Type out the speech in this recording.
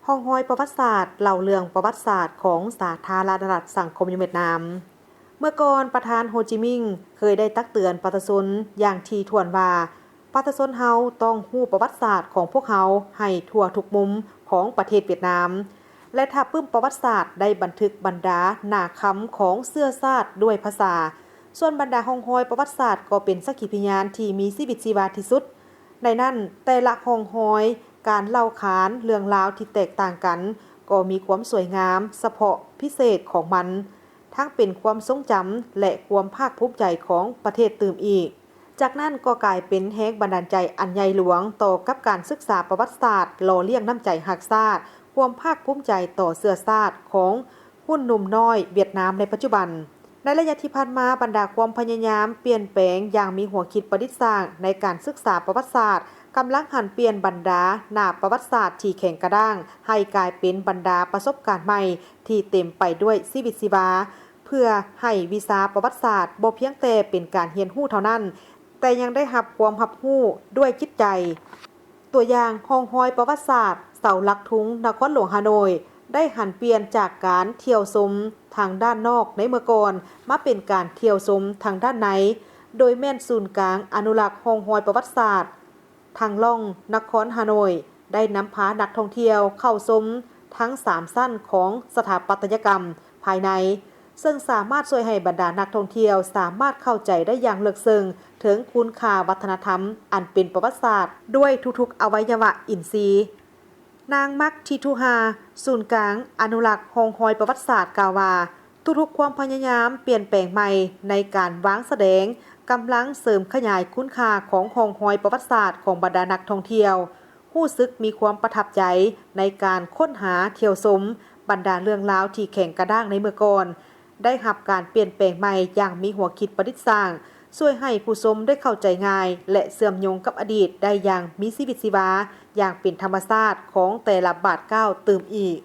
ຮ່ອງຮອຍປະຫວັດສາດ ເລົ່າເລື່ອງປະຫວັດສາດຂອງສາທາລະນະລັດສັງຄົມນິຍົມຫວຽດນາມ. ເມື່ອກ່ອນ ປະທານໂຮຈິມິງ ເຄີຍໄດ້ຕັກເຕືອນປະຊາຊົນຢ່າງຖີ່ຖ້ວນວ່າ ປະຊາຊົນເຮົາຕ້ອງຮູ້ປະຫວັດສາດຂອງພວກເຮົາໃຫ້ທົ່ວທຸກມຸມຂອງປະເທດຫວຽດນາມ ແລະ ຖ້າປຶ້ມປະຫວັດສາດໄດ້ບັນທຶກບັນດາໜ້າຄຳຂອງເຊື້ອຊາດດ້ວຍພາສາ. ສ່ວນບັນດາຮ່ອງຮອຍປະຫວັດສາດກໍເປັນສັກຂີພະຍານທີ່ມີຊີວິດຊີວາທີ່ສຸດ. ໃນນັ້ນ, ແຕ່ລະຮ່ອງຮອຍການເລົ່າຂານເລື່ອງລາວທີ່ແຕກຕ່າງກັນ ກໍມີຄວາມສວຍງາມສະເພາະພິເສດຂອງມັນ, ທັງເປັນຄວາມຊົງຈຳ ແລະ ຄວາມພາກພູມໃຈຂອງປະເທດຕື່ມອີກ. ຈາກນັ້ນກໍກາຍເປັນແຮງບັນດານໃຈອັນໃຫຍ່ຫຼວງຕໍ່ກັບການສຶກສາປະຫວັດສາດ, ຫຼໍ່ລ້ຽງນ້ຳໃຈຮັກຊາດ, ຄວາມພາກພູມໃຈຕໍ່ເຊື້ອຊາດຂອງຮຸ່ນໜຸ່ມນ້ອຍຫວຽດນາມໃນປັດຈຸບັນ. ໃນໄລຍະທີ່ຜ່ານມາ, ບັນດາຄວາມພະຍາຍາມປ່ຽນແປງຢ່າງມີຫົວຄິດປະດິດສ້າງໃນການສຶກສາປະຫວັດສາດ ກຳລັງຫັນປ່ຽນບັນດາໜ້າປະຫວັດສາດທີ່ແຂງກະດ້າງ ໃຫ້ກາຍເປັນບັນດາປະສົບການໃໝ່ທີ່ເຕັມໄປດ້ວຍຊີວິດຊີວາ, ເພື່ອໃຫ້ວິຊາປະຫວັດສາດບໍ່ພຽງແຕ່ເປັນການຮຽນຮູ້ເທົ່ານັ້ນ, ແຕ່ຍັງໄດ້ຮັບຄວາມຮັບຮູ້ດ້ວຍຈິດໃຈ. ຕົວຢ່າງ, ຮ່ອງຮອຍປະຫວັດສາດເສົາຫຼັກທຸງນະຄອນຫຼວງຮ່າໂນ້ຍ ໄດ້ຫັນປ່ຽນຈາກການທ່ຽວຊົມທາງດ້ານນອກໃນເມື່ອກ່ອນ ມາເປັນການທ່ຽວຊົມທາງດ້ານໃນ, ໂດຍແມ່ນສູນກາງອະນຸລັກຮ່ອງຮອຍປະຫວັດສາດ ທາງລ່ອງນະຄອນຮ່າໂນ້ຍ ໄດ້ນຳພານັກທ່ອງທ່ຽວເຂົ້າຊົມທັງສາມຊັ້ນຂອງສະຖາປັດຕະຍະກຳພາຍໃນ, ເຊິ່ງສາມາດຊ່ວຍໃຫ້ບັນດານັກທ່ອງທ່ຽວສາມາດເຂົ້າໃຈໄດ້ຢ່າງເລິກເຊິ່ງເຖິງຄຸນຄ່າວັດທະນະທຳອັນເປັນປະຫວັດສາດດ້ວຍທຸກໆອະໄວຍະວະອິນຊີ. ນາງ ມັກ ທິທຸຮາ ສູນກາງອະນຸລັກຮ່ອງຮອຍປະຫວັດສາດ ກ່າວວ່າ, ທຸກໆຄວາມພະຍາຍາມປ່ຽນແປງໃໝ່ໃນການວາງສະແດງ ກຳລັງເສີມຂະຫຍາຍຄຸນຄ່າຂອງຮ່ອງຮອຍປະຫວັດສາດຂອງບັນດານັກທ່ອງທ່ຽວ. ຮູ້ສຶກມີຄວາມປະທັບໃຈໃນການຄົ້ນຫາທ່ຽວຊົມບັນດາເລື່ອງລາວທີ່ແຂງກະດ້າງໃນເມື່ອກ່ອນ ໄດ້ຮັບການປ່ຽນແປງໃໝ່ຢ່າງມີຫົວຄິດປະດິດສ້າງ, ຊ່ວຍໃຫ້ຜູ້ຊົມໄດ້ເຂົ້າໃຈງ່າຍ ແລະ ເຊື່ອມໂຍງກັບອະດີດໄດ້ຢ່າງມີຊີວິດຊີວາ, ຢ່າງເປັນທຳມະຊາດຂອງແຕ່ລະບາດກ້າວຕື່ມອີກ.